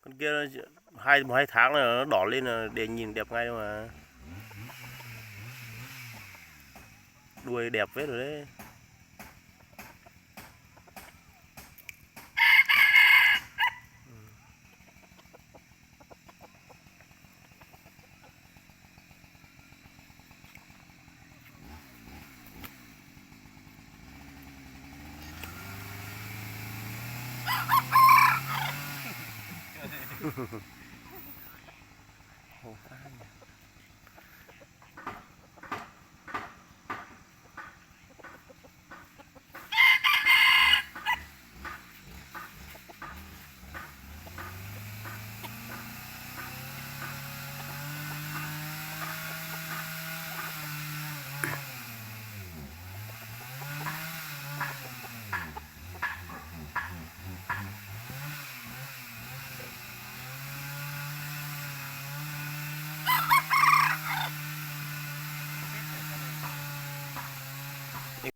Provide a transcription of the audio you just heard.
Con kia hai, một hai tháng là nó đỏ lên là để nhìn đẹp ngay mà. Đuôi đẹp phết rồi đấy.